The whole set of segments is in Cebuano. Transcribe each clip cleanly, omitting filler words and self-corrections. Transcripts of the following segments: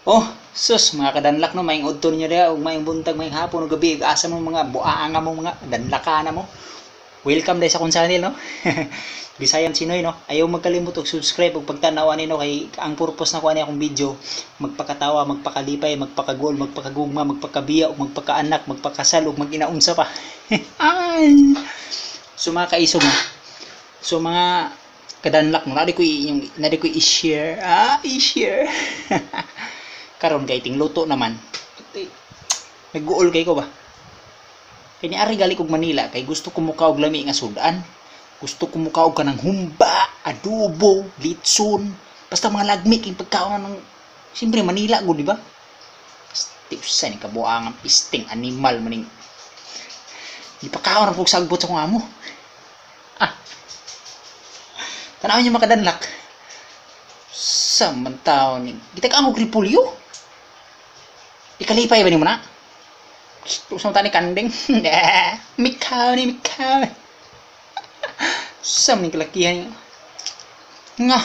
Oh, sus, mga kadanlak no, maayong udto ninyo diha ug maayong buntag, maayong hapon ug gabi, ug asa mo mga buanga mo mga danlakana mo. Welcome dai sa akong channel no. Bisayan Chinoy no. Ayaw magkalimot og subscribe ug pagtan-aw ani no, kay ang purpose nako ani akong video magpakatawa, magpakalipay, magpakagol, magpakagugma, magpakabiya ug magpakaanak, magpakasal ug maginaunsa pa. Ay. So mga kaisog no. So mga kadanlak no, nadi ko i-share. Ah, i-share. Karon kay tingluto naman. Nagguol kay ko ba? Kay niari gali kog Manila kay gusto ko muka og lami nga sudan. Gusto ko muka og kanang humba, adobo, litson, basta mga lagmi king pagkaon ng siyempre Manila gud, di ba? Pasti usa ni kabuangan pisting animal maning gipakaon ra pug sagbot sa akong amo. Ah. Tan-awon niyo makadanlak. Sa man taon ni gitagaan og repolyo. Ikalipay ba nimo na? Gusto mo tani kanding? Mikaw ni mikaw. Sa man kalakihan. Nga.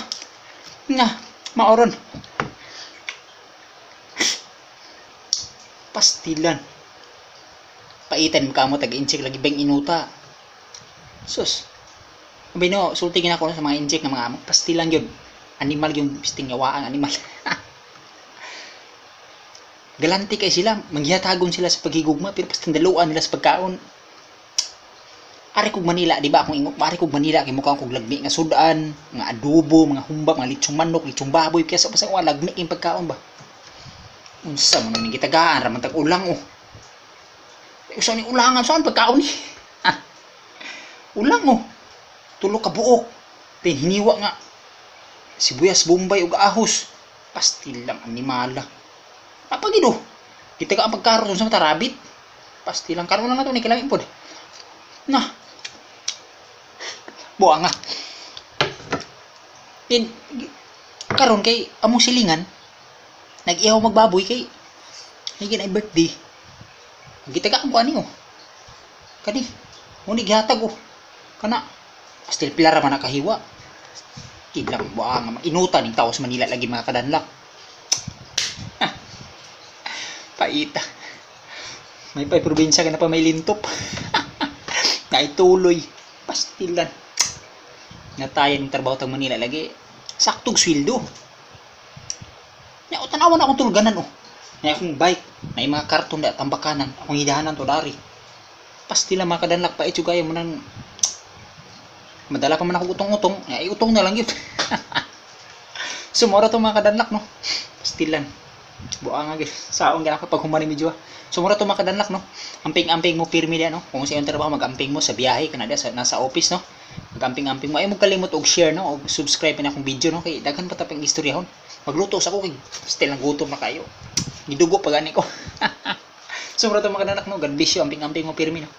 Nga. Maoron. Pastilan. Paitan mo kamo tag-incheck lagi bang inuta. Sus. Abi no, sulti gina ko sa mga incheck nga mga amo. Pastilan gyud. Animal yung pisting yawaan animal. Galante kay sila, manggihatagon sila sa paghigugma pero basta daluan nila sa pagkaon. Ari kog Manila, di ba akong ingon, ari kog Manila kay mukha kog lagmi nga sudan, nga adobo, mga humba, mga litsong manok, litsong baboy, kaya sa basta wa lagmi king pagkaon ba. Unsa man ning gitagaan ra man tag ulang oh. Usa ni ulangan saan pagkaon ni? Ah. Ulang oh. Tulo ka buok. Then hiniwa nga sibuyas, bombay ug ahos. Pastilang animala. Apagido. Kita ka ang pagkaroon sa mata rabbit. Pastilang karon lang nato ni kilami pod. Na. Buang nga. Then karon kay among silingan nag-ihaw magbaboy kay higit ay birthday. Kita ka ang kuani oh. Kani. Muni gihatag oh. Kana. Pastil pilara man nakahiwa. Kidlang buang nga inuta ning tawo sa Manila lagi mga kadanlak. Paita. May pay probinsya ka na pa may lintop. Naituloy. Pastilan. Natayan ng trabaho tag Manila lagi. Saktog sweldo. Nya tanawan akong tuluganan oh. Nya akong bike, na mga karton da tambakanan, akong hidahanan to dari. Pastilan mga kadanlak pa ito gaya mo nang madala pa man ako utong-utong, ay utong na lang yun. Sumora to mga kadanlak no. Pastilan. Buang nga gyud. Saong gana ko pag humani medyo. Sumura to mga kadanlak no. Amping-amping mo pirmi diya no. Kung sa iyong trabaho mag-amping mo sa biyahe kana diya sa nasa office no. Mag-amping-amping mo ay mo kalimot og share no og subscribe na akong video no kay daghan pa ta pang istoryahon. Magluto sa ko kay still ang gutom na kayo. Gidugo pa gani ko. Sumura to mga kadanlak no. God bless you. Amping-amping mo pirmi no.